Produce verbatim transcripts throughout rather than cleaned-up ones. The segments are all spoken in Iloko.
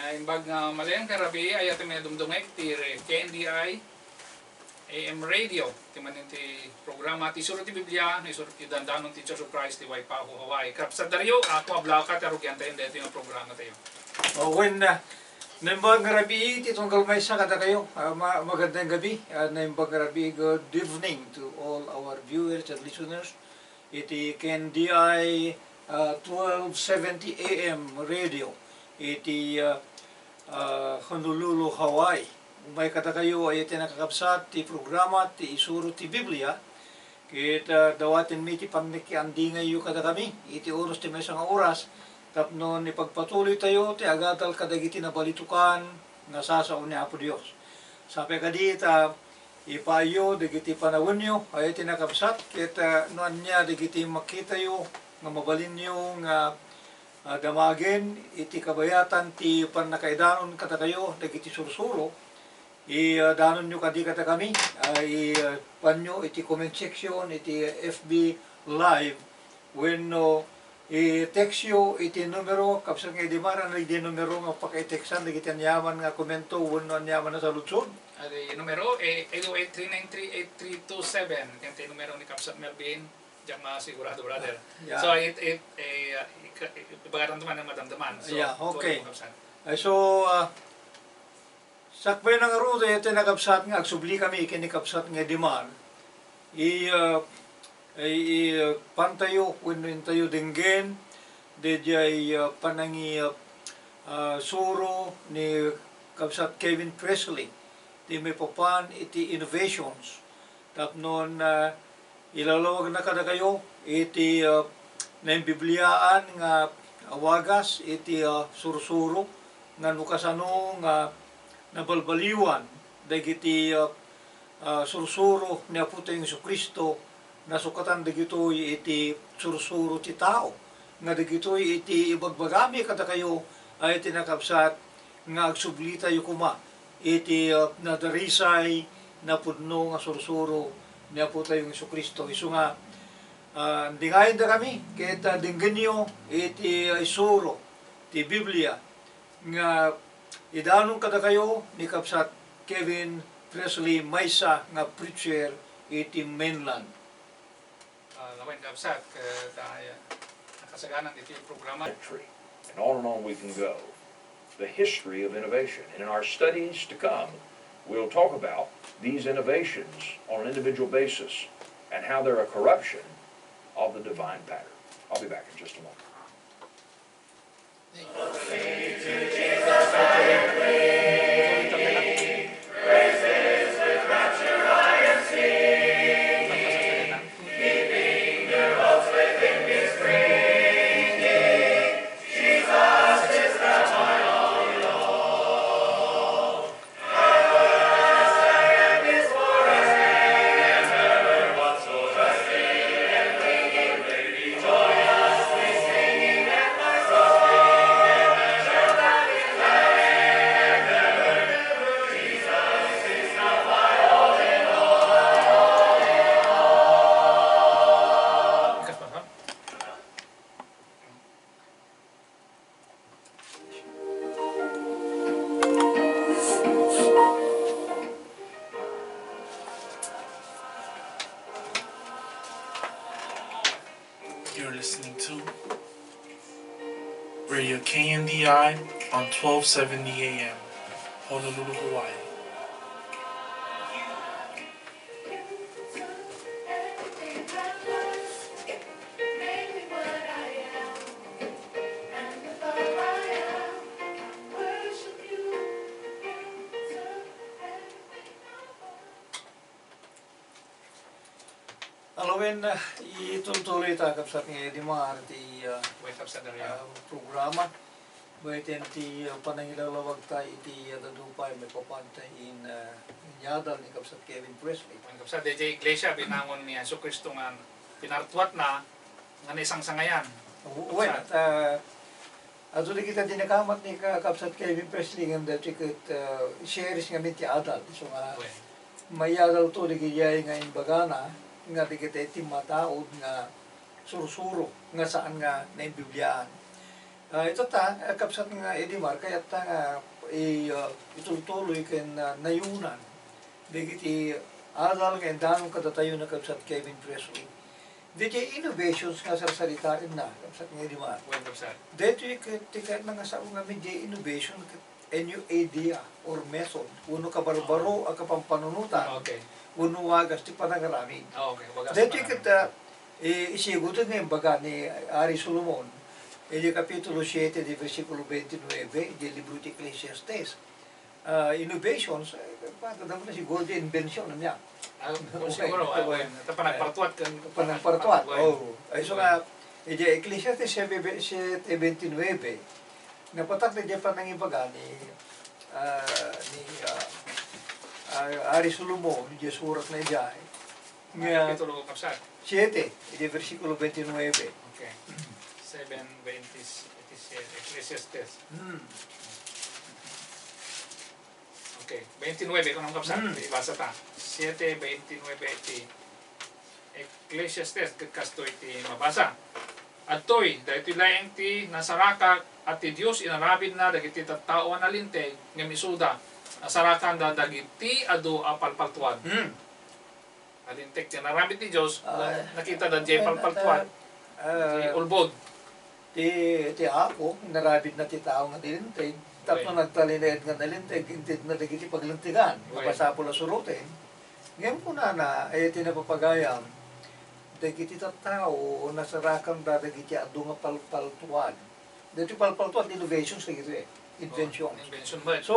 Naimbag nga malem nga rabii, ay-ayaten nga dumdumngeg ti K N D I A M Radio, ti manen ti programa ti Isuro ti Biblia, no isuro ti dandanon ti Church of Christ ti Waipahu, Hawaii. Kabsat Dario, ako a Blauka, ti arugian tayo daytoy nga programa tayo. O, wen, ah, naimbag nga rabii ti tunggal maysa kadakayo. Ah, ma-, magandang gabi. Ah, naimbag nga rabii, good evening to all our viewers and listeners iti K N D I, ah, twelve seventy A M radio iti, ah, ah, Honolulu, Hawaii. Umay kadakayo, ay-ayaten a kakabsat, ti programa ti Isuro ti Biblia, ket, ah, dawatenmi ti pannakiandingayyo kadakami iti oras ti maysa nga oras tapno ipagpatuloytayo ti agadal kadagiti nabalitokan nga sasao ni Apo Dios. Sapay kadi ta ipaayyo dagiti panawenyo, ay-ayaten a kakabsat, ket, ah, no ania dagiti makitayo nga mabalinyo nga, ah, damagen iti kabayatan ti pannakaidanon kadakayo dagiti sursuro, i-, ah, danonyo kadi kadakami, ah, i-, ah, panyo iti comment section iti F B Live wenno i-textyo iti numero, kabsat nga idi maran iti numero nga pakaitextan dagiti aniaman nga komento wenno aniaman a saludsod. Adi numero, eh, eight oh eight, three nine three, eight three two seven. Ken ti numero ni Kabsat Melvin, diak masigurado, brother. Yeah. So, it, it, eh, ika-, ibagatanto man nga madamdaman. So, yeah, okay. Kabsat. Ay, so, ah, sakbay na ngarud, ay-ayaten a kakabsat nga agsubli kami ken ni Kabsat nga Edimar. I, ah, ay, i, ah, pantayo wenno intayo denggen, daydiay, ah, panangi-, ah, ah, suro ni Kabsat Kevin Presley, ti maipapan iti innovations. Tapno, ah, ilalawagna kadakayo iti, ah, naimbibliaan nga wagas iti, ah, sursuro nga no kasano nga nabalbaliwan dagiti, ah, ah, sursuro ni Apotayo Jesu-Cristo, nasukatan dagitoy iti sursuro ti tao, nga dagitoy iti ibagbagami kadakayo, ay-ayaten a kakabsat, nga agsublitayo koma iti, ah, nadarisay, napudno nga sursuro ni Apotayo Jesu-Cristo. Isu nga, ah, dingayendakami ket, ah, denggenyo iti, ah, isuro ti Biblia nga idanon kadakayo ni Kabsat Kevin Presley, maysa nga preacher iti mainland. Ah, lawen, kabsat, eh, ta, eh, nakasaganan iti programa. Century. And on and on we can go. The history of innovation. And in our studies to come, we'll talk about these innovations on an individual basis and how they're a corruption of the divine pattern. I'll be back in just a moment. You're listening to Radio K N D I on twelve seventy A M, Honolulu, Hawaii. Alawen, ah, itultuloy ta, Kabsat nga Edimar, ti, ah, Wen, Kabsat Dario. Ah, programa. Wen, ti, ah, panangilalawag ta iti, ah, adu pay maipapan ta in, ah, inyadal ni Kabsat Kevin Presley. Wen, Kabsat, daydiay iglesia, binangon ni Jesu-Cristo nga pinartuatna nga naisangsangayan. Wen, Kabsat. Ah, Adu dagiti dinakamat ni ka-, Kabsat Kevin Presley ngem daytoy ket, ah, series ngamin ti adal. So nga, Wen. Maiadalto dagiti ay nga imbagana nga dagiti timmataud nga sursuro nga saan nga naimbibliaan. Ah, ita ta, ah, kabsat nga Edimar, kayat ta nga i-, ah, itultuloy ken, ah, nayunan dagiti adal nga indanon kadatayo ni kabsat Kevin Presley. Diay innovations nga sarsaritaenna, kabsat nga Edimar. Wen, kabsat. Daytoy ket ti kayatna nga sao nga media innovation ket a new idea or method, wenno kabarbaro a kapampanunotan, Okay. wenno wagas ti panangaramid. Ah, okay. Wagas Daytoy panangaramid. ket, ah, i-, isigud nga imbaga ni Ari Solomon, iti Kapitulo siete, di bersikulo twenty-nine, di libro ti Ecclesiastes. Ah, innovations, eh, pagkadamo na siguro di invention niya. Ah, kung Okay. siguro, ah, Okay. wen, ta panagpartuat ken Panagpartuat, wen. oh. Ay, so Wen. nga, iti Ecclesiastes siete, siete twenty-nine, napatak na di panangibaga ni, ah, ni, ah, ah, Ari Solomon, di surat na idiay. Nga Kapitulo, kabsat? siete, iti bersikulo twenty-nine. Okay. Seven twenty, iti siete, Ecclesiastes. Hmm. Okay, twenty-nine, kung ang kabsat, Hmm. ibasa ta. Siete twenty-nine ti Ecclesiastes, ket kastoy ti mabasa. Adtoy, daytoy laeng ti nasarakak a ti Dios inaramidna dagiti tattao a nalinteg, ngem isuda, nasarakanda dagiti adu a palpaltuan. Hmm. Nalinteg ti inaramid ti Dios, Ah, nakita da diay ah, palpaltuan, ah, ti ulbod. Ti, ti Apo, inaramidna ti tao nga nalinteg, tapno Wen. nagtalinaed nga nalinteg, intedna dagiti paglintegan, Wen. nga masapul a suroten. Ngem kunana, ay ti napapagayam, dagiti tattao, nasarakanda dagiti adu nga palpaltuan. Dagiti palpaltuan, innovations, dagiti, eh. Inventions. Oh, invention ba? So,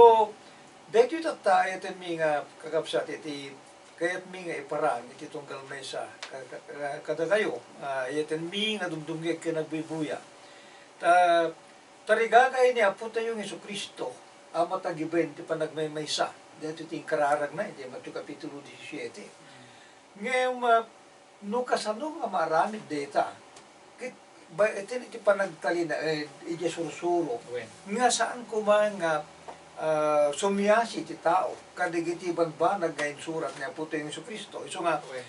dagiti tatta, ayatenmi nga kakabsat iti kayatmi nga iparang iti tunggal maysa ka-, ka-, kadakayo, ah, ayatenmi nga dumdumngeg ken agbuybuya. Ta, tarigagay ni Apotayo nga Jesu-Cristo a matagiben ti panagmaymaysa. Daytoy ti inkararagna iti Mateo Kapitulo disisiete. Ngem, ah, no kasano nga maaramid dayta, ket ba-, iti, iti panagtalinaed, iti sursuro, Wen. nga saan koma nga, ah, sumiasi ti tao kadagiti bambanag nga insurat ni Apotayo Jesu-Cristo. Isu nga, Wen.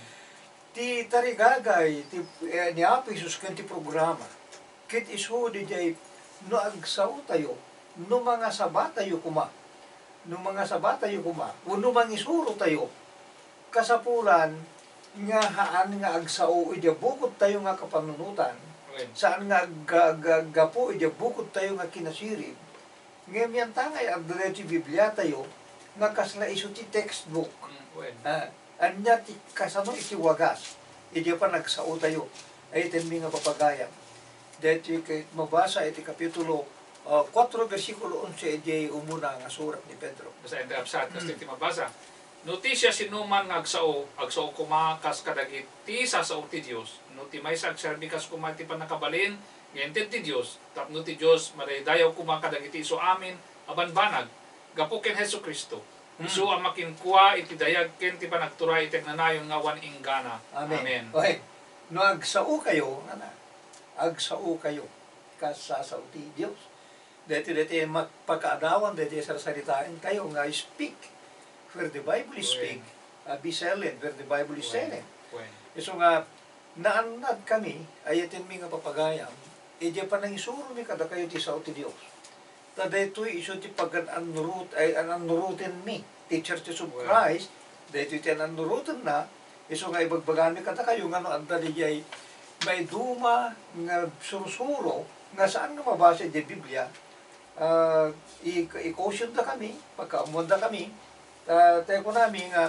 ti tarigagay ti, eh, ni Apo Jesus ken ti programa, ket isu diay no agsaotayo, no mangasabatayo koma, no mangasabatayo koma, wenno mangisurotayo, kasapulan nga haan nga agsao idiay bukodtayo nga kapanunotan, Amen. saan nga ag-, ag-, aggapu idiay bukodtayo nga kinasirib, ngem yantangay adda daytoy Bibliatayo nga kasla isu ti textbook. Mm, wen. Ah, ania ti kasano iti wagas, idiay panagsaotayo, ay itinmi nga papagayam. Daytoy ket mabasa iti Kapitulo, ah, kuatro, bersikulo onse, idiay umuna nga surat ni Pedro. Basaen ti kabsat, kas Hmm. iti mabasa. No ti siasinoman nga agsao, agsao koma kas kadagiti sasao ti Dios. No ti maysa agserbi kas koma iti pannakabalin nga inted ti Dios, tapno ti Dios madaydayaw koma kadagiti isu amin a banbanag, gapu ken Jesu-Cristo. Hmm. Isu a makinkua iti dayag ken ti panagturay iti agnanayon nga awan inggana. Amen. Amen. Okay. No agsaokayo, nana, agsaokayo kas sasao ti Dios. Daytoy, daytoy mak-, pakaadawan, daytoy sarsaritaentayo nga speak where the Bible is Wen. speak, ah, be silent where the Bible is Wen. silent. Wen. Isu nga, naannadkami, ay itinmi nga papagayam, idiay panangisuromi kadakayo ti sao ti Dios. Ta daytoy isu ti pagan-annurot-, ay, an-, annurotenmi ti Churches of Wen. Christ, daytoy ti an-, annurotenna, isu nga ibagbagami kadakayo nga no adda diay maiduma nga sursuro nga saan nga mabasa iti Biblia, ah, i-, i-caution da kami, pagkaammoan da kami, ta, ta kunami nga,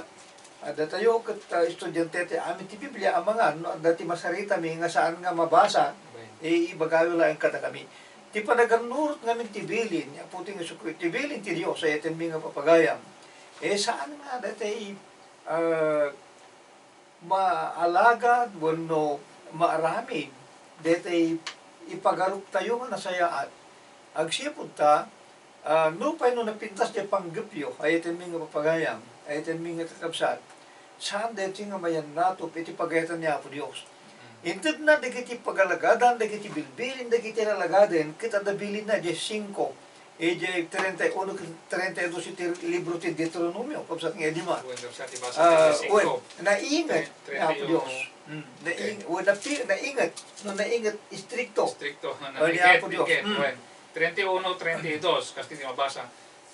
ah, datayo ket, ah, estudiante ti amin ti Biblia, amangan, no adda ti masaritami nga saan nga mabasa, Amen. i-, ibagayo laeng kadakami. Ti panagannurot ngamin ti bilin, ni Apo ti Jesu-Cristo, ti bilin ti Dios, ay itinmi nga papagayam. Eh, saan nga daytoy, ah, maalagad wenno maaramid daytoy ipagaruptayo nga nasayaat. Agsipud ta, ah, nupay no napintas ti panggepyo, ay itinmi nga papagayam, ay itinmi nga kakabsat, saan daytoy nga mayannatop iti pagayatan ni Apo Dios. Mm. Intedna dagiti pagalagadan, dagiti bilbilin, dagiti alagaden, ket adda bilinna, diay singko, Idiay treinta y uno, treinta y dos iti libro ti Deuteronomio, kabsat nga Edimar. Wen, kabsat, ibasa Ah, ti singko. wen, nainget Tre-, ni Apo treinta y uno. Dios. Mm. Okay. Naing-, o, napi-, nainget. No, nainget, istrikto. Istrikto. O, ni Apo Dios. Ket, mm, wen, treinta y uno, treinta y dos, kas ti mabasa.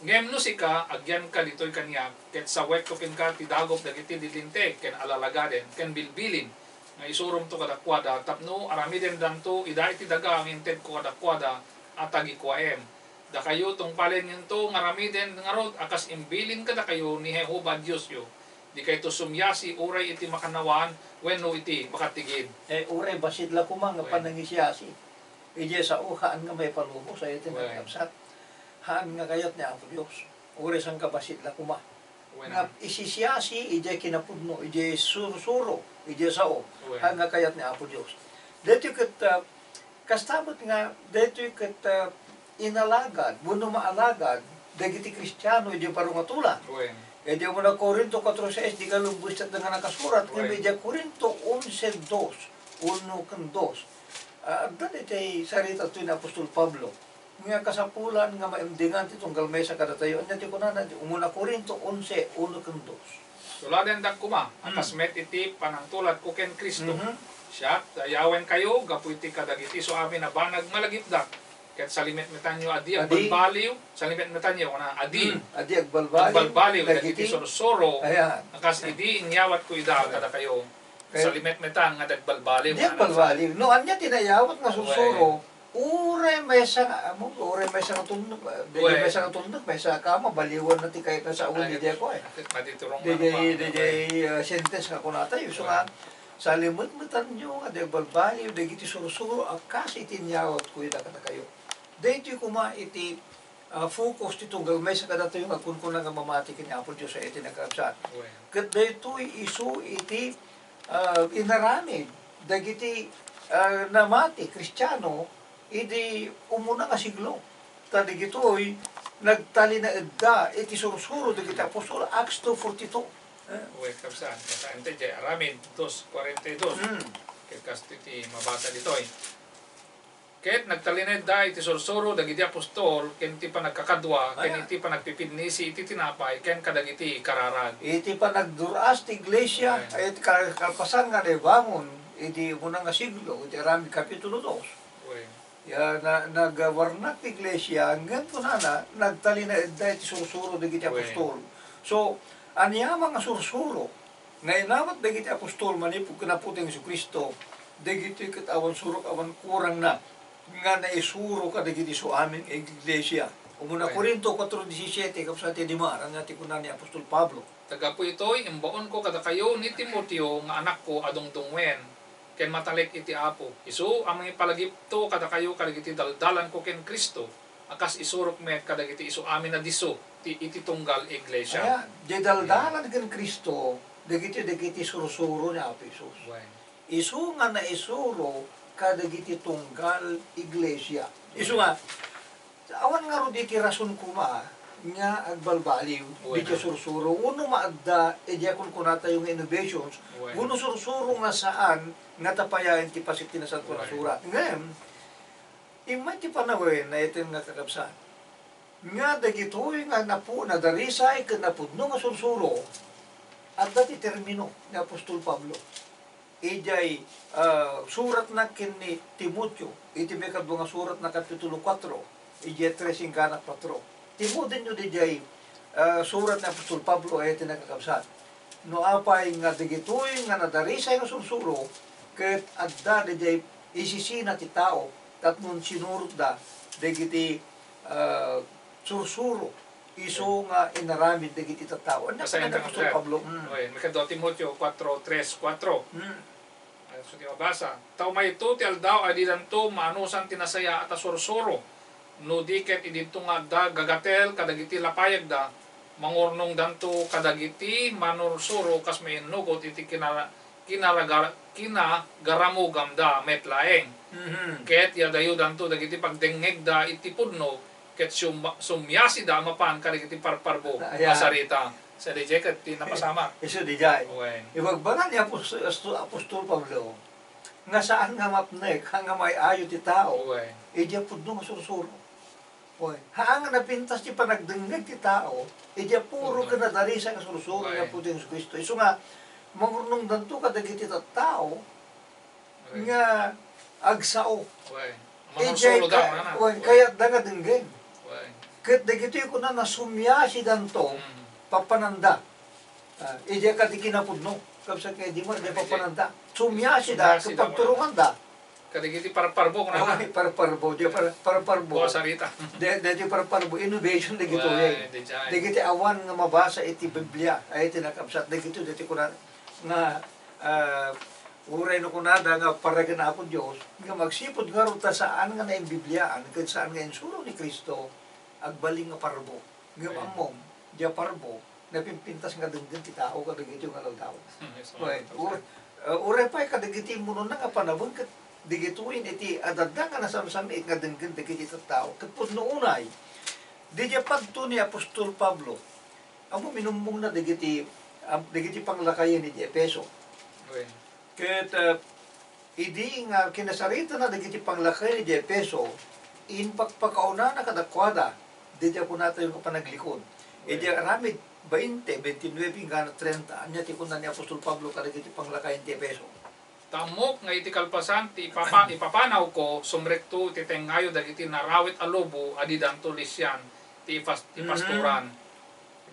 Ngem no sika, agyanka ditoy kaniak, ket sawekto kenka ti dagup dagiti lillinteg ken alalagaden ken bilbilin nga isuromto kadakuada tapno aramidendanto ida iti daga nga intedko kadakuada a tagikuaem. Dakayo, tungpalennyo nga aramiden ngarud a kas imbilin kadakayo ni Jehovah a Diosyo. Dikayto sumiasi uray iti makannawan wenno iti makatigid. Eh, uray bassit la koma nga, wen, panangisiasi. Idiay sao, haan nga maipalubos, ay iti, wen, nagkabsat. Haan nga kayat ni Apo Dios. Uray sangkabassit la koma. Wen. Nga isisiasi idiay kinapudno, idiay sursuro, idiay sao. Wen. Haan nga kayat ni Apo Dios. Daytoy ket, ah, kasta met nga, daytoy ket, ah, inalagad, wenno maalagad, dagiti Kristiano idiay baro nga tulag. Wen. Idiay umuna Corinto kuatro seis, di ka lumbes ket nga nakasurat, ngem, wen, idiay Corinto onse dos, uno ken dos. Ah, adda daytoy sarita ditoy ni Apostol Pablo nga kasapulan nga maimdingan ti tunggal maysa kadatayo. Ania ti kunana? Umuna Corinto onse, uno ken dos. Tuladendak koma a, mm, kas met iti panangtuladko ken Cristo. Mhm. Siak, dayawenkayo gapu iti kadagiti isu amin a banag nga lagipda, ket salimetmetanyo a di, adi, agbalbaliw, salimetmetanyo, kuna, a di, mm, a di agbalbaliw, agbalbaliw dagiti, dagiti sursuro, ayan, a kas idi inyawatko ida, ayan, kadakayo. Kaya salimetmetan nga dagbalbaliw, di agbalbaliw. No, ania ti naiyawat nga sursuro? Wen. Uray maysa nga, amo, uray maysa nga tulnog, ah, di, wen, maysa nga tulnog, maysa ka, mabaliwan na ti kayat na sa awan, wen, di ako, eh. Matiturong di, na di, pa, di, wen, di, ah, sentence nga kunata, isu nga, wen, salimetmetanyo nga di agbalbaliw dagiti sursuro a kas iti inyawatko ida kadakayo. Daytoy koma iti, ah, focus ti tunggal maysa kadatayo nga agkunkuna nga mamati ken ni Apo Dios a iti nakabsat. Wen. Ket daytoy isu iti, ah, inaramid dagiti, ah, namati Kristiano idi umuna nga siglo. Ta dagitoy nagtalinaedda iti sursuro dagiti apostol, Acts two forty-two. Eh? Wen, kabsat, kabsat, iti diay Aramid dos cuarenta y dos. Hmm. Ket kastoy ti mabasa ditoy. Ket nagtalinaedda iti sursuro dagiti apostol ken ti panagkakadua ken, ayan, iti panagpipinnisi iti tinapay ken kadagiti kararag. Iti panagdur-as ti iglesia, ayan, ay iti ka-, kalpasan nga naibangon iti umuna nga siglo, iti Aramid Kapitulo dos. Wen. Ya, na-, nagwarnak ti iglesia, ngem kunana, nagtalinaedda iti sursuro dagiti, wen, apostol. So, aniaman nga sursuro, nga inawat dagiti apostol manipud ken Apotayo Jesu-Cristo, dagitoy ket awan surok, awan kurangna nga naisuro kadagiti isu amin nga iglesia. Umuna, wen, Corinto kuatro disisiete, kabsat ti Dimar, ania ti kuna ni apostol Pablo? Ta gapu itoy, imbaonko kadakayo ni Timoteo nga anakko a dungdungwen ken matalek iti Apo. Isu a mangipalagipto kadakayo kadagiti daldalanko ken Cristo, a kas isurok met kadagiti isu amin a disso ti iti tunggal iglesia. Ayan, di daldalan ken Cristo, dagiti, dagiti sursuro ni Apo Jesus. Wen. Isu nga naisuro kadagiti tunggal iglesia. Isu nga, awan ngarud iti rason koma nga agbalbaliw, wen, dita sursuro. Wenno maadda, idi a kunkunatayo nga innovations, wen, wenno sursuro nga saan nga tapayaen ti paset ti Nasantoan a, wen, Surat. Ngem, immay ti panawen, naiten nga kakabsat, nga dagitoy nga napu-, nadarisay ken napudno nga sursuro, adda ti termino ni apostol Pablo. Idiay, ah, suratna ken ni Timoteo, iti maikadua nga suratna, Kapitulo kuatro, idiay tres inggana kuatro. Timudenyo didiay, ah, surat ni apostol Pablo, ay iti nakakabsat. No apay nga dagitoy nga nadarisay nga sursuro, ket adda didiay isisina ti tao tapno sinurotda dagiti, ah, sursuro isu nga inaramid dagiti tattao. Ania ti apostol Pablo? Mm. Wen, maikadua Timoteo kuatro tres, kuatro. Mm. Ay, so ti mabasa. Ta umayto ti aldaw a didanto maanusan ti nasayaat a sursuro. No di ket idinto nga adda gagatel kadagiti lapayagda, mangurnongdanto kadagiti manursuro kas mainnugot iti kinara-, kinaraga-, kinagaramugamda met laeng. Mhm. Ket yadayodanto dagiti pagdengngegda iti pudno, ket sum-, sumiasida a mapan kadagiti parparbo a sarita. Sadiay ket ti napasamak. Isu diay. Wen. Ibagbaga ni apos-, asto-, apostol Pablo nga saan nga mapnek, nga may-ayo ti tao. Wen. Idiay pudno nga sursuro. Wen. Haan nga napintas ti panagdengngeg ti tao, idiay puro ken nadarisay nga sursuro ni Apotayo Jesu-Cristo. Isu nga, mangurnongdanto kadagiti tattao nga agsao. Wen. Idiay manursuroda, ka-, mana. Wen, kayatda nga denggen. Wen. Ket dagitoy kunana, sumiasidanto, mm, papananda. Ah, idiay kadi kinapudno. Kabsat nga idi mar, di papananda. Sumiasida, sumiasida, ket pagturonganda. Kadagiti parparbo, kunana. Ay, parparbo, di par-, parparbo. Buas a rita. Di, di, di parparbo, innovation dagitoy. Wen, di jay. Dagiti awan nga mabasa iti Biblia, ay iti nakabsat, dagitoy, dagiti kuna-, nga, ah, uray no kunada nga parragen Apo Dios, nga magsipud ngarud ta saan nga naimbibliaan, ken saan nga insuro ni Cristo, agbalin nga parbo. Ngem ammom, dia parbo, napimpintas nga denggen ti tao kadagitoy nga aldaw. Yes, wen, ur-, ah, uray pay kadagiti immunonna nga panawen ket digitoyen iti adda nga nasamsam-it nga denggen dagiti tattao. Ket pudno unay, didiay padto ni Apostol Pablo, ammo minumbongna dagiti, am-, dagiti panglakayen iti Efeso. Wen. Ket, ah, idi nga kinasaritana dagiti panglakayen iti Efeso, impakpakaunana kadakuada, didiay kunatayo nga panaglikod. Iti aramid bainte, baintinuebe, inggana trenta, ania ti kuna ni Apostol Pablo kadagiti panglakayen ti Efeso? Ta ammok nga iti kalpasan ti ipapa-, ipapanawko, sumrekto iti tengngayo dagiti narawit a lobo a didanto lisian ti ipas-, ti pastoran.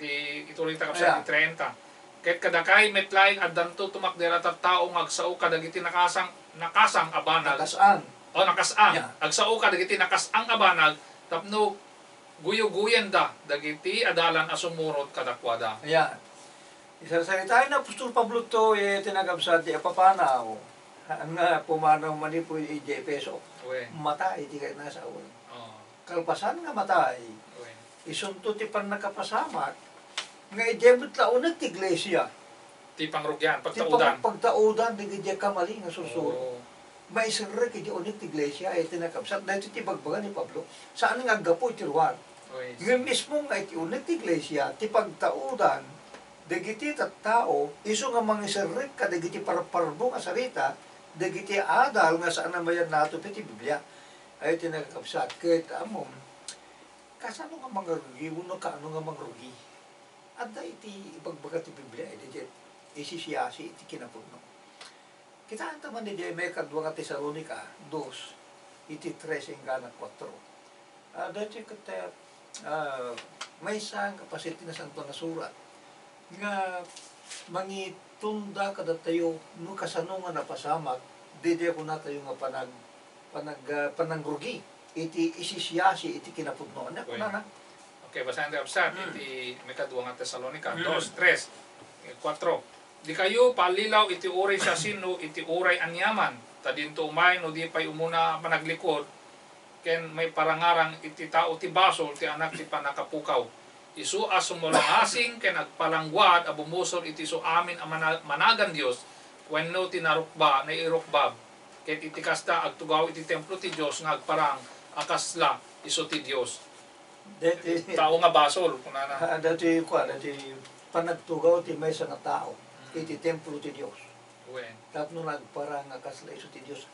Iti, ituloy ta, kapsat, iti trenta. Ket kadakay met laeng addanto tumakder a tattao nga agsao kadagiti nakasang-, nakasang a banag. Nakasang. O, nakasang. Yeah. Agsao kadagiti nakasang a banag tapno guyoguyenda dagiti adalan a sumurot kadakuada. Yeah. Isarsaritaen ni Apostol Pablo to, eh, ti nakabsat ti ipapanaw. Haan nga pumanaw manipud idiay Efeso. Wen. Matay ti kayatna nga sawen. Oo. Kalpasan nga matay, wen, isunto ti pannakapasamak nga idiay met la uneg ti iglesia. Ti pangrugian, ti pagtaudan. Pang-, pagtaudan dagiti kamali nga sursuro. Oo. Maiserrek idiay uneg ti iglesia, iti nakabsat. Daytoy ti ibagbaga ni Pablo. Saan nga aggapu iti ruar. Wen. Ngem mismo nga iti uneg ti iglesia, ti pagtaudan dagiti tattao, isu nga mangiserrek kadagiti parparbo nga sarita, dagiti adal nga saan a mayannatop iti Biblia. Ay, iti nakakabsat, ket ammom, kasano nga mangrugi wenno kaano nga mangrugi? Adda iti ibagbaga ti Biblia, iti isisiasi iti kinapudno. Kitaenta man iti maikadua nga Tesalonica dos, iti tres inggana kuatro. Ah, daytoy ket, ah, maysa nga paset ti Nasantoan a Surat nga mangitunda kadatayo no kasano nga napasamak daydiay kunatayo nga panag-, panag-, ah, panangrugi iti isisiasi iti kinapudno. Ania kunana? Okay, basaen ti kabsat iti maikadua nga Tesalonica, mm, dos, tres, eh, kuatro. Dikayo paallilaw iti uray siasino iti uray aniaman, ta dinto umay no di pay umuna a panaglikod, ken maiparangarang iti tao ti basol ti anak ti pannakapukaw. Isu a sumulngasing ken agpalangguad a bumusor iti isu amin a mana-, managan Dios wenno ti narukba-, nairukbab, ket iti kasta, agtugaw iti templo ti Dios nga agparang a kasla isu ti Dios. Daytoy tao nga basol, kunana. Ah, daytoy, kua, daytoy panagtugaw ti maysa nga tao, mm, iti templo ti Dios. Wen. Tapno nagparang a kasla isu ti Dios.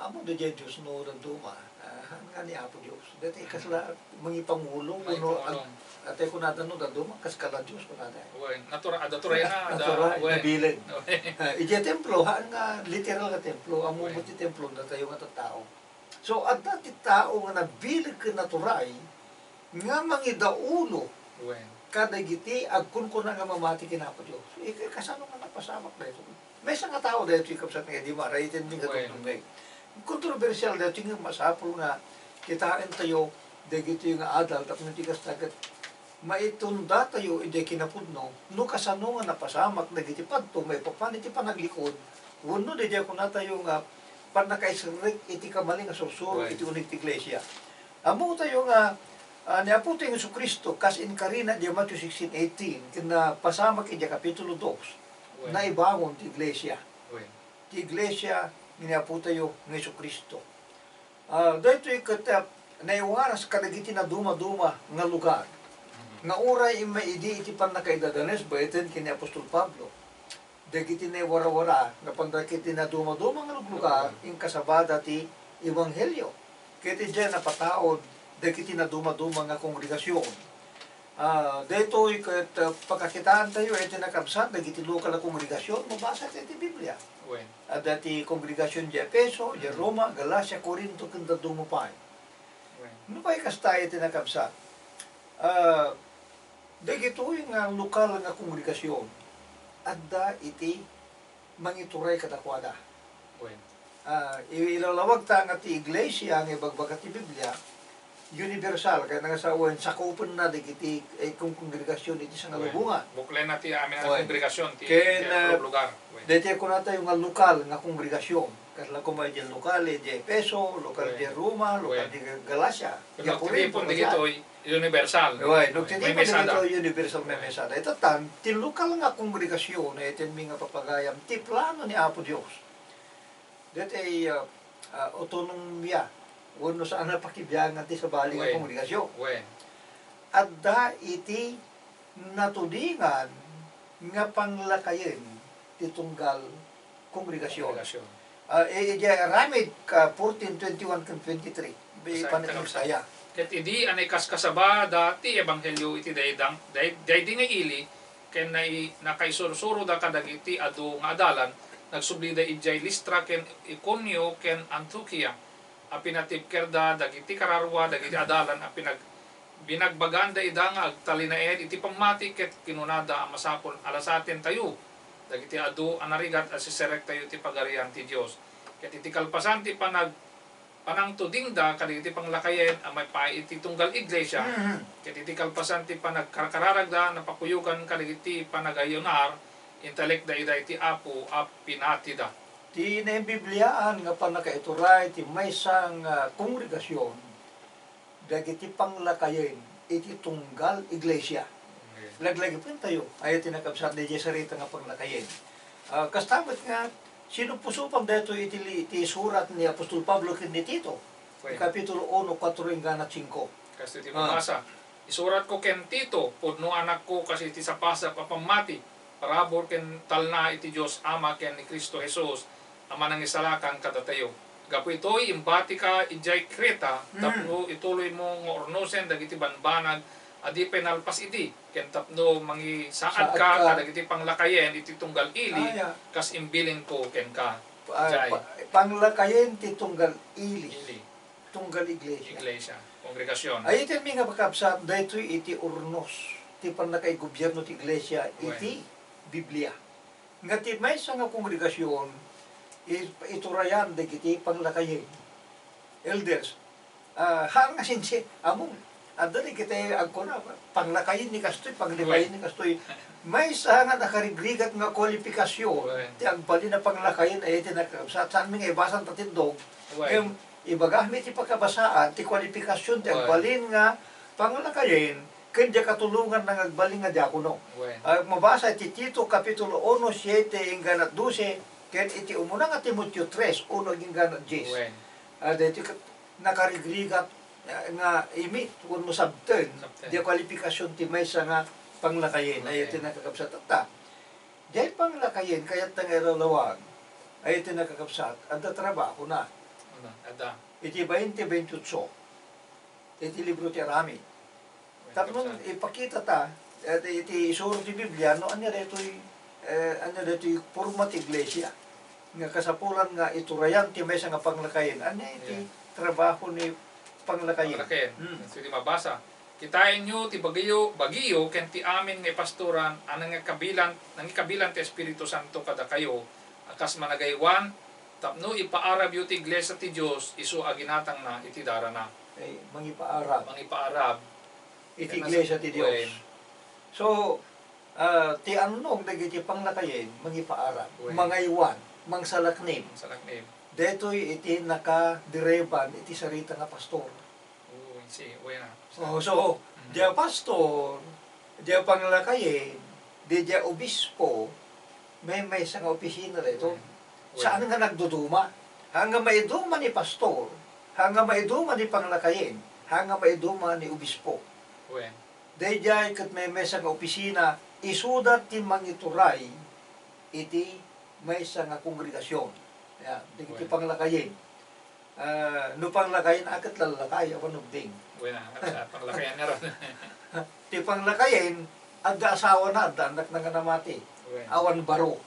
Ammom daydiay Dios no dadduma, ah, haan nga ni Apo Dios. Daytoy kasla mangipangulo, wenno ag-, mangipangulo. Atay kunada no dadduma, kas kala Dios kunada. Wen, natura-, adda turayna, adda, natural, wen, nabileg. Wen. Ah, idiay templo, haan nga literal nga templo, ammom ti templo, datayo nga tattao. So, adda ti tao nga nabileg ken naturay nga mangidaulo, wen, kadagiti agkunkuna nga mamati ken Apo Dios. So, ika-, kasano nga napasamak daytoy? Maysa nga tao daytoy, kabsat, nga idi maaramid ti, wen, katungtungay. Kontrobersial daytoy nga masapul nga kitaentayo dagitoy nga adal tapno ti kasta ket maitundatayo idiay kinapudno no kasano nga napasamak dagiti padto maipapan iti panaglikod wenno daydiay kunatayo nga pannakaiserrek iti kamali nga sursuro, wen, iti uneg ti iglesia. Ammotayo nga, ah, ni Apotayo nga Jesu-Cristo, kas inkarina idiay Mateo sixteen eighteen, ken napasamak idiay Kapitulo dos, wen, naibangon ti iglesia. Wen. Ti iglesia ni Apotayo nga Jesu-Cristo. Ah, daytoy ket, ah, naiwaras kadagiti nadumaduma nga lugar. Mhm. Nga uray immay idi iti pannakaidadanes baeten ken ni Apostol Pablo, dagiti naiwarawara nga panda iti nadumaduma nga luglugar, mhm, inkasabada ti ebanghelio. Ket idiay napataud dagiti nadumaduma nga kongregasion. Ah, daytoy ket, ah, pakakitaentayo iti nakabsat dagiti lokal a kongregasion, mabasa tayo iti Biblia. Wen. Adda ti kongregasion di Efeso, di Roma, Galacia, Corinto, ken dadduma pay. Wen. Nupay kasta iti nakabsat, ah, dagitoy nga lokal nga kongregasion, adda iti mangituray kadakuada. Wen. Ah, i-, ilalawag ta nga ti iglesia nga ibagbaga ti Biblia, universal, kayatna nga sawen, sakupenna dagiti, eh, kon-, kongregasion iti sangalubongan. Wen. Buklenna ti amin a kongregasion ti, ken, ti ah, lugar. Wen. Daytoy kunatayo nga lokal nga kongregasion. Kasla koma idiay lokal, idiay Efeso, lokal idiay Roma, lokal idiay Galacia, idiay Corinto, dagitoy, universal. Wen, no, ti di pa dagitoy universal, may mesada. Itatta, ti lokal nga kongregasion, eh, ti mi nga papagayam, ti plano ni Apo Dios. Daytoy, ah, ah, autonomia, wenno saan a pakibiangan ti sabali nga kongregasion. Wen. Adda iti natudingan nga panglakayen ti tunggal kongregasion. Kongregasion. Ah, i-, idiay Aramaic, ah, fourteen twenty-one ken twenty-three. Basaen ta. Ket idi a naikaskasabada ti ebanghelio iti daydang-, day-, daydi nga ili, ken nai-, nakaisursuro da kadagiti adu nga adalan, nagsublida idiay Listra ken Iconio ken Antiokia, a pinatibkerda dagiti kararua dagiti adalan a pinag-, binagbaganda ida nga agtalinaed iti pammati, ket kinunada a masapul a lasatentayo dagiti adu a narigat a siserektayo ti Pagarian ti Dios. Ket iti kalpasan ti panag-, panangtudingda kadagiti panglakayen a maipaay iti tunggal iglesia, ket iti kalpasan ti panagkarkararagda, napakuyogan kadagiti panagayunar, intalekda ida iti Apo a pinatida. Ti naimbibliaan nga pannakaituray ti maysa nga kongregasion dagiti panglakayen iti tunggal iglesia. Amen. Laglagipentayo, aya ti nakabsat daydiay sarita nga panglakayen. Ah, kasta met nga, sinupsupang daytoy iti li-, iti surat ni Apostol Pablo ken ni Tito, Wen. Kapitulo uno, kuatro inggana singko. Kastoy ti mabasa, "Isuratko ken Tito, pudno anakko, kas iti sapasap a pammati, parabur ken talna iti Dios Ama ken ni Cristo Jesus a Manangisalakan kadatayo. Gapu itoy, imbatika idiay Creta, tapno ituloymo nga urnosen dagiti banbanag a di pay nalpas idi, ken tapno mangisaadka kadagiti panglakayen iti tunggal ili, kas imbilinko kenka." Ah, idiay pa-, panglakayen ti tunggal ili. Ili. Tunggal iglesia. Iglesia, kongregasion. Ay, iti mi nga makabsat, daytoy iti urnos ti pannakaigobierno ti iglesia iti Biblia. Nga ti maysa nga kongregasion, i-, iturayan dagiti panglakayen, elders. Ah, haan nga sinsi, among, adda dagiti agkuna, panglakayen ni kastoy, panglakayen ni kastoy. Maysa nga nakarigrigat nga kwalipikasion ti agbalin a panglakayen, ay iti nakabsat. Saan mi nga ibasa ta tindog? Ngem, ibagami ti pakabasaan, ti kwalipikasion ti agbalin nga panglakayen, ken diay katulonganna nga agbalin nga diakono. Wen. Ah, mabasa iti Tito, Kapitulo uno, siete inggana dose, ken iti umuna nga Timoteo tres, uno inggana dies. Wen. Ah, daytoy ket nakarigrigat, ah, nga imit wenno sabten, sabten, diay kwalipikasion ti maysa nga panglakayen. Wen. Ay iti nakakabsat. Tatta, diay panglakayen, kayatna nga ilalawag, ay iti nakakabsat, adda trabahona. Adda, adda. Iti bainte baintiotso, iti libro ti Aramaic. Tapno ipakita ta, eh, iti isuro ti Biblia, no, ania daytoy, eh, ania daytoy porma ti iglesia nga kasapulan nga iturayan ti maysa nga panglakayen. Ania iti trabaho ni panglakayen? Panglakayen. Hmm. Sige, mabasa. Kitaenyo ti bagiyo, bagiyo ken ti amin nga ipastoran a nangikabilan, nangikabilan ti Espiritu Santo kadakayo a kas managaywan, tapno ipaarabyo ti iglesia ti Dios isu a ginatangna iti darana. Ay, mangipaarab. Mangipaarab. Iti iglesia ti Dios. Wen. So, ah, ti annog dagiti panglakayen, mangipaarab, wen, mangaywan, mangsalaknib. Mangsalaknib. Daytoy iti nakadereban iti sarita nga pastor. Oo, si, wen, ah. Oh, so, mm, diay pastor, diay panglakayen, diay obispo, maymaysa nga opisina daytoy. Wen. Saan nga nagduduma? Haan nga maiduma ni pastor, haan nga maiduma ni panglakayen, haan nga maiduma ni obispo. Wen. Daydiay ket maymaysa nga opisina, isuda ti mangituray iti maysa nga kongregasion. Ya, dagiti panglakayen. Ah, no panglakayen, a ket lallakay, awan ubing. Wen, ah, sa panglakayen nga ron. Ti Panglakayen, adda asawana, adda annakna nga namati. Wen. Awan baro.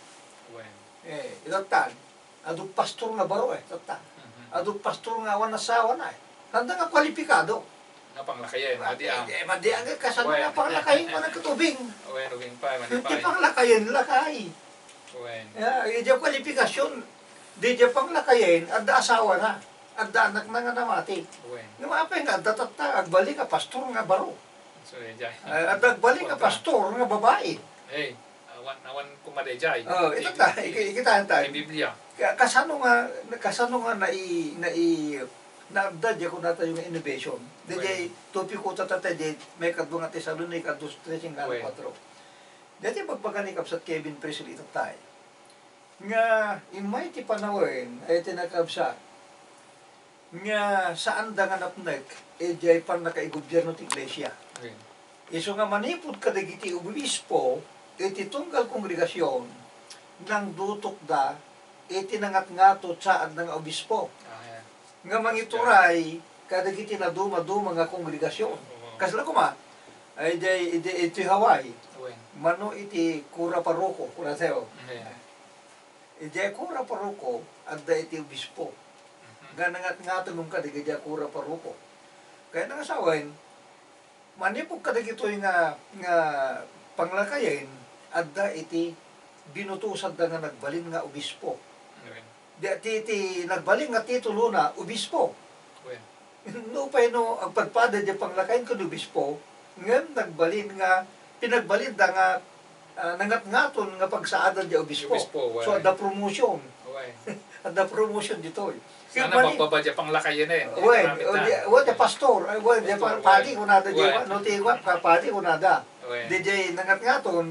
Wen. Eh, itatan, adu pastor nga baro, eh, itatan. Mhm. Adu pastor nga awan asawana, eh. Sanda nga kwalipikado. Nga panglakayen, madi ang. Eh, madi ang, eh, kasano nga panglakayen, managkatubing. Wen, ubing pa, madi pa. Ti panglakayen, lakay. Wen. Ya, iti kwalifikasyon, di di panglakayen, adda asawana, adda annakna nga namati. Wen. Nga maapay nga adda tatta, agbalin nga pastor nga baro. So, eh, jay. Ay, adda agbalin nga pastor nga babai. Eh, awan, awan kumadayjay. Oh, ita ta, iki-, ikitaan ta. Iti Biblia. Ka-, kasano nga, kasano nga nai-, nai-, naadda di ako natayo nga innovation. Di jay topiko ta, ta, ta, di may kadwa nga Tesalonica dos trese nga kuatro. Daytoy ibagbaga ni Kabsat Kevin Presley itay, nga immay ti panawen, ay ti nakabsat, nga saanda nga napnek idiay pannakaigobierno ti iglesia. Amen. Isu nga manipud kadagiti obispo iti tunggal kongregasion, nangdutokda iti nangatngato saadna nga obispo. Ah, yeah. Nga mangituray kadagiti nadumaduma nga kongregasion. Oo. Kasla koma, ay, di, di, iti Hawaii, wen, mano iti kura paroko, kura tayo. Wen. Iti kura paroko, adda iti obispo. Mhm. Nga nangatngaton kadagiti kura paroko. Kaya nangasawen, manipud kadagitoy nga, nga panglakayen, adda iti binutosanda nga nagbalin nga obispo. Amen. Di, ti, ti nagbalin nga titulona, obispo. Amen. Nupay no agpadpada di panglakayen ken obispo, ngem nagbalin nga, pinagbalinda nga, ah, nangatngaton nga pagsaadan di obispo. Obispo, amen. So, adda promotion. Amen. Adda promotion ditoy. Sana mani-, magbaba di panglakayen, eh. Wen, o di, wen, di pastor, ay, wen, di pa-, padi kunada di, no, ti, wen, pa-, padi kunada. Wen. Di, di nangatngaton,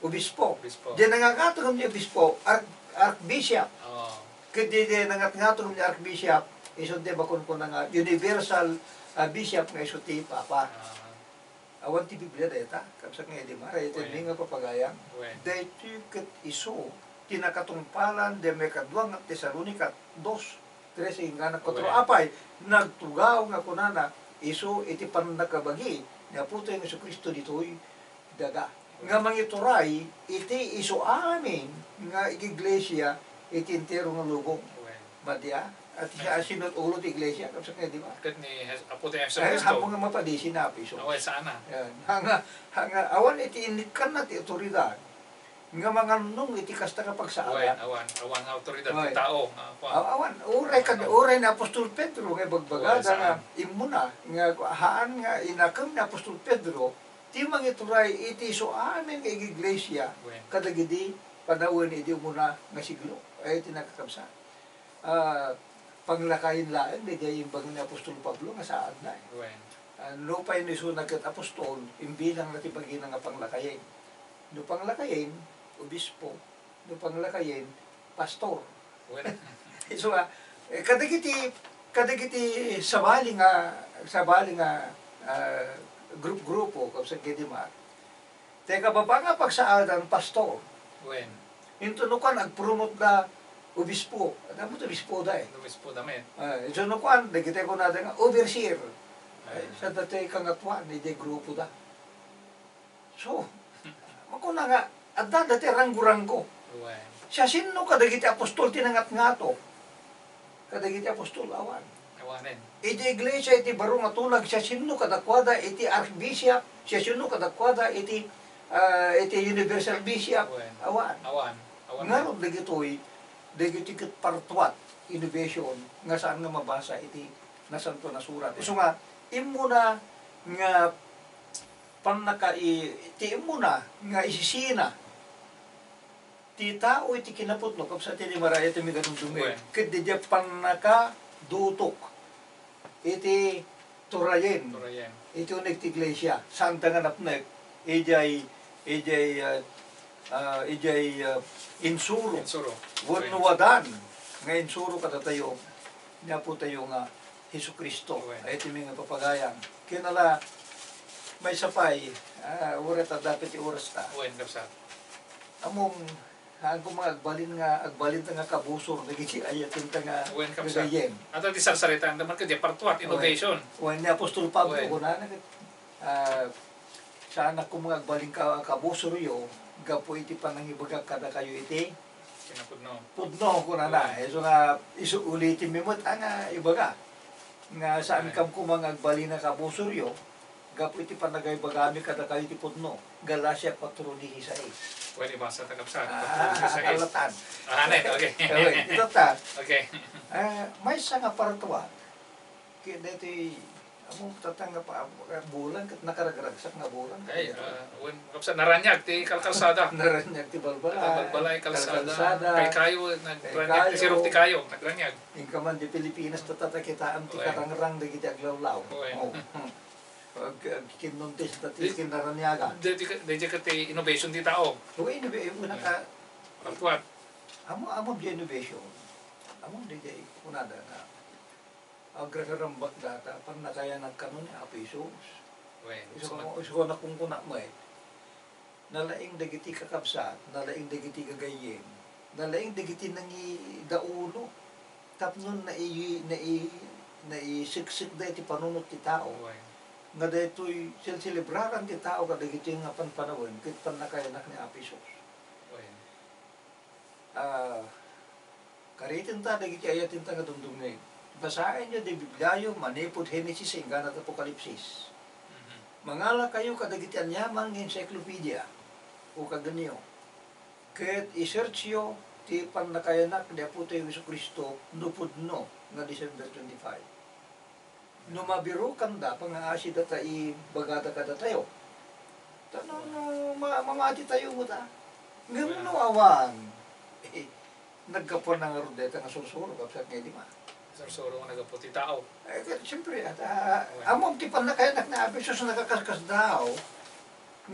obispo. Obispo. Di nangatngaton nga obispo, ark-, archbishop. Oo. Ket di, di nangatngaton nga archbishop, isu ti bakunkuna nga universal, ah, bishop nga isu ti papa. Ah. Awan ti Biblia dayta, kabsat nga idi mara, iti, wen, mi nga papagayam. Wen. Daytoy ket isu ti nakatungpalan, di may kadua nga Tesalonica dos, trese, inggana kuatro. Wen. Apay, nagtugaw nga kunana, isu iti pannakabagi ni Apotayo nga Jesu-Cristo ditoy daga. Wen. Nga mangituray iti isu amin nga iglesia iti entero nga lubong. Wen. Madia, at siya, wen, sinu't ulo ti iglesia, kabsat nga, di ba? Ket ni Hes-, Apo ti Jesu-Cristo. Ay, hapo nga mapadisi na, piso. Awan, saan na? Yan. Hanga, hanga, awan iti inikkanna ti otoridad nga mangannong iti kasta nga pagsaada. Awan, awan, awan nga otoridad ti tao, nga, awan. Aw-, awan. Uray kad-, uray ni Apostol Pedro nga ibagbaga, awan, da nga saan? Immuna, nga haan nga inakem ni Apostol Pedro, ti mangituray iti isu amin nga iglesia, wen, kadagidi panawen idi umuna nga siglo. Ay, ti nakakabsat. Ah, panglakayen laeng, daydiay imbaga ni Apostol Pablo nga saadna, eh. Wen. Ah, nupay no isuna ket apostol, imbilangna ti bagina nga panglakayen. No panglakayen, obispo. No panglakayen, pastor. Wen. Isu nga, eh, kadagiti, kadagiti sabali nga, sabali nga, ah, grup-grupo, kabsat ket di mar-, Ti kababa nga pagsaadan, pastor. Wen. Inton no kuan, agpromote da obispo. Adda met obispo da, eh. Obispo da met. Eh, inton no kuan, dagiti kunada nga overseer. Eh, ah, sa dati kangatuan, iti grupo da. So, makuna nga, adda dati ranggo-ranggo. Wen. Siasino kadagiti apostol ti nangatngato? Kadagiti apostol, awan. Awanen. Iti iglesia iti baro nga tulag, siasino kadakuada iti archbishop, siasino kadakuada iti, ah, iti universal bishop. Awan. Awan. Awan. Awan. Ngarud dagitoy, dagitoy ket partuat, innovation, nga saan nga mabasa iti Nasantoan a Surat. Isu nga, immuna nga pannaka-, i-, ti immuna nga isisina ti tao iti kinapudno, kabsat ti di maraya ti migadumdumngeg. Wen. Ket didiay pannakadutok iti turayen, turayen, iti uneg ti iglesia, saanda nga napnek idiay, idiay, ah, ah, idiay, ah, insuro. Insuro. Wenno, wen, wadan nga insuro kadatayo ni Apotayo nga Jesu-Cristo. Wen. Ay, ti mi nga papagayam. Kinala, maysa pay, ah, uray ta dapit ti oras ta. Wen, kabsat. Ammom, haan koma nga agbalin nga, agbalin ta nga kabusor dagiti ayaten ta nga, wen, kabsat, gagayyem. Adda ti sarsaritaen da man ket di partuat, wen, innovation. Wen, ni Apostol Pablo, wen, kunana ket, ah, Saanak koma nga agbalin ka, kabusoryo, gapu iti panangibagak kadakayo iti Kinapudno. Pudno, kunana. Oy. Isu nga, isu ulitin mi met, ah, nga ibaga. Nga saan Oy. kam koma nga agbalin a kabusoryo, gapu iti panagaybagami kadakayo iti pudno. Galacia kuatro dieciséis. Pwede basa ta, kabsat. Ah, kuatro dieciséis. Kalatan. Ah, ne, okay. Okay, ito ta. Okay. Ah, maysa nga partuan. Kaya dito, amo, tatang nga pa, bulan, ket nakaragragsak nga bulan. Ay, ah, wen, kabsat, naraniag ti kalkalsada. Naraniag ti balbala. Ah, balbala, ay, kalsada. Kalkalsada. Kay kayo, nagraniag ti Kay kayo. Sirok ti kayo, nagraniag. Inka man di Pilipinas, tatatakitaan ti Oy. karangrang dagiti aglawlaw. Oy. Oh. Ag-, agkinnuntis ta ti Di-, kinaraniagan. Di, di, di, di ka ti innovation ti tao. Uy, innoba-, una ka, What, what? Amo, amo di innovation. Amo di, di, kunada nga, agrarambak data, pannakayanak kano ni Apo Jesus. Wen, Isu sumat- ko, isu ko nakunkuna met. Nalaing dagiti kakabsat, nalaing dagiti gagayyem, nalaing dagiti nangidaulo. Tapno nai-, nai-, naisiksikda iti panunot ti tao. Wen. Nga daytoy selselebraran ti tao kadagiti nga panpanawen ket pannakayanak ni Apo Jesus. Wen. Ah, karitenta dagiti ayaten ta nga dumdumngeg. Basaenyo ti Bibliayo manipud Henesis inggana ti Apokalipsis. Mhm. Mangalakayo kadagiti aniaman nga encyclopedia o kagenyo, ket i-searchyo ti pannakayanak ni Apotayo Jesu-Cristo no pudno nga December twenty-five. No mabirokanda, pangaasi data ibagada kadatayo. Ta no, no ma-, mamati tayo met a. Ngem no awan, eh, naggapuan na ngarud dayta nga sursuro, kabsat nga idi ma. Sursuro nga naggapu ti tao. Eh, ket siyempre, at, ah, Wen. amom ti pannakayanak ni Apo Jesus nakakaskasdaaw,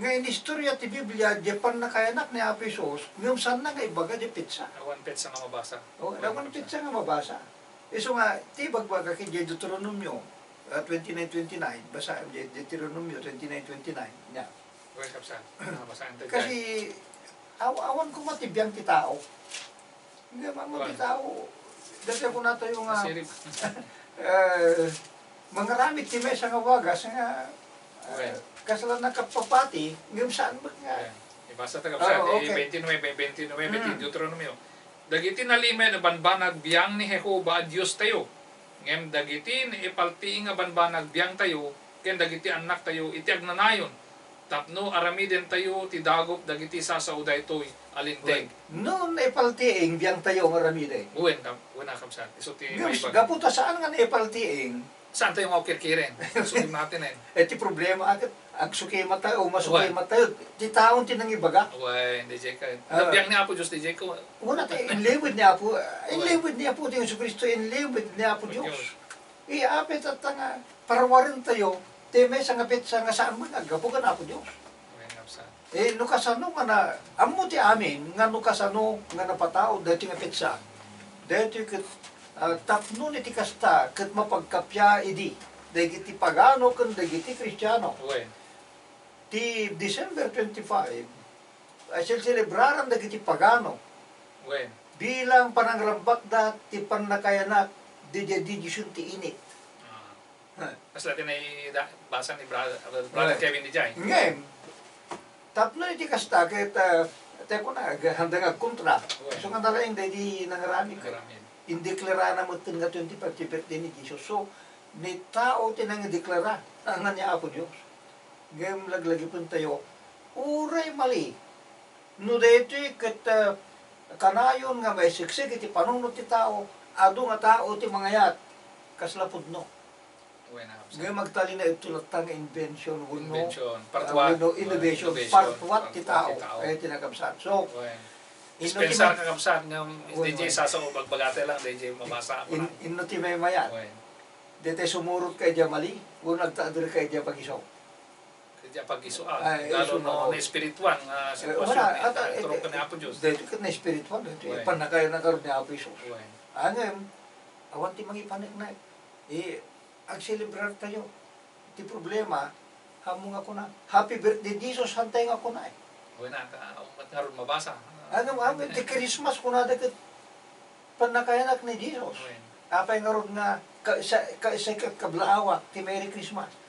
nga inistorya ti Biblia, di pannakayanak ni Apo Jesus, ngem saanna nga ibaga di petsa. Awan petsa nga mabasa. O, Wen, awan kabsat. petsa nga mabasa. Isu nga, ti ibagbaga ken diay Deuteronomio, ah, twenty-nine twenty-nine, basaem diay Deuteronomio twenty-nine twenty-nine, nia. Wen, kabsat. Ah, basaen tayo Kasi, dyan. aw-, awan koma ti biang ti tao. Nga, mamo ti Wen. tao, dati ako natayo nga, Nasirip. eh, mangaramid ti maysa nga wagas nga, eh, Wen. kasla nakapapati, ngem saan met nga. Wen. Ibasa ta, kabsat, Oo, eh, okay. twenty-nine, twenty-nine, ti Mm. Deuteronomio. Dagiti nalimed a banbanag biang ni Jehovah a Diostayo, ngem dagiti naipaltiing a banbanag biangtayo ken dagiti annaktayo iti agnanayon, tapno aramidentayo ti dagup dagiti sasao daytoy a linteg. Wen. No naipaltiing biangtayo nga aramiden. Wen, kam-, wen a, kabsat. Isu ti Ngem, maibaga. gapu ta saan nga naipaltiing, Saantayo nga ukirkiren? Sukim natin, eh. Eh, ti problema, ket agsukimatayo, Wen. masukimatayo. Ti taon ti nangibaga. Wen, diay ka. Ah. Nabiang ni Apo Dios, diay ka. Una, ti inlewed ni Apo, Wen. inlewed ni Apo ti Jesu-Cristo, inlewed ni Apo Apo Dios. Dios. Iya, apay tatta nga, parwarentayo, ti maysa nga petsa nga saan met nga aggapu ken Apo Dios. Wen, kabsat. Eh, no kasano nga na, ammo ti amin nga no kasano nga napataud daytoy nga petsa. Daytoy ket, ah, tapno iti kasta ket mapagkappia idi dagiti pagano ken dagiti Kristiano. Wen. Ti December twenty-five, ay selselebraran dagiti pagano Wen. bilang panangrambakda ti pannakayanak didiay didiosion ti init. Ah. Ha. Kasla ti naida-, basa ni Bra-, Brother Right. Kevin di jay. Ngem, tapno iti kasta ket, ah, ti kuna, ag-, handang agkontra. Right. So, nga nalaing daydi nangaramid. Nangaramid. Indeklarana met nga twenty-five ti birthday ni Jesus. So, ni tao ti nangideklara, nga ni Apo Dios. Ngem laglagipentayo, uray mali. No daytoy ket, ah, kanayon nga maisiksik iti panunot ti tao, adu nga tao ti mangayat, kasla pudno. Wen, ah, Ngem agtalinaedto latta nga invention wenno, Invention. Part ah, what? wenno innovation, Innovation. part what ti Part what tao. ti tao. Ay, ti nakabsat. So, Wen. inno ti Dispensar ma-, ka, kabsat, nga Wen, diay wen. sasao, bagbagate lang, diay mabasa ako in-, lang. inno ti maymayat. Wen. Daytay sumurot ka idiay mali, wenno agtader ka idiay pagiso. Kaya pag isu, ah, Ay, lalo isu, no, oo. na espirituan nga Eh, sitwasyon, wala, eh, at, ah, turong eh, ka ni Apo Dios. daytoy ket na espiritual, daytoy Wen. pannakayanak ngarud ni Apo Jesus. Wen. Ngem, awan ti mangipaneknek. Eh, agselebrar tayo. Ti problema, ammo nga kuna, "Happy birthday, Jesus," saan tayo nga kuna, eh. Wen, ah, ka-, ummat ngarud mabasa. Ano, ano, ti Christmas, kunada ket pannakayanak ni Jesus. Wen. Apay ngarud nga ka-, sa-, ka-, sa-, kablaawa ti Merry Christmas?